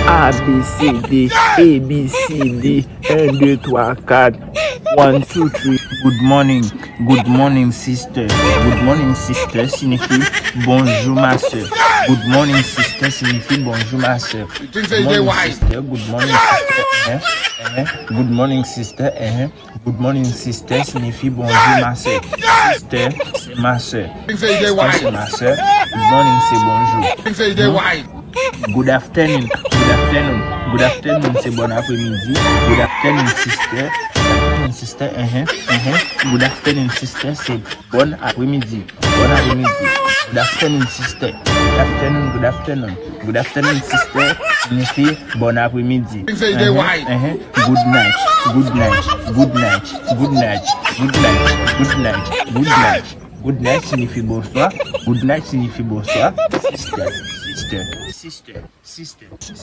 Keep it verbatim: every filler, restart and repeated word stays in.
A B C D, A B C D, un, deux, trois, quatre, one, two, three. Good morning, good morning, sister. Good morning, sister siyifi bonjou, ma sè. Good morning, sister siyifi bonjou, ma sè. Good morning, sister. Good morning, sister. Good morning, sister. Good morning, sister siyifi bonjou, ma sè. Sister, se ma sè. Sister, se ma sè. Good morning, se bonjou. Good afternoon. Good afternoon. Good afternoon, se bon apremidi. Good afternoon, sister. Good afternoon, sister. Good afternoon, sister, se bon apremidi. Bon apremidi. Good afternoon, sister. Good afternoon, good afternoon. Good afternoon, sister siyifi bon apremidi. Good night. Good night. Good night. Good night. Good night. Good night. Good night. Good night siyifi bonswa. Good night siyifi bonswa. Sister, sister, sister, sister, sister.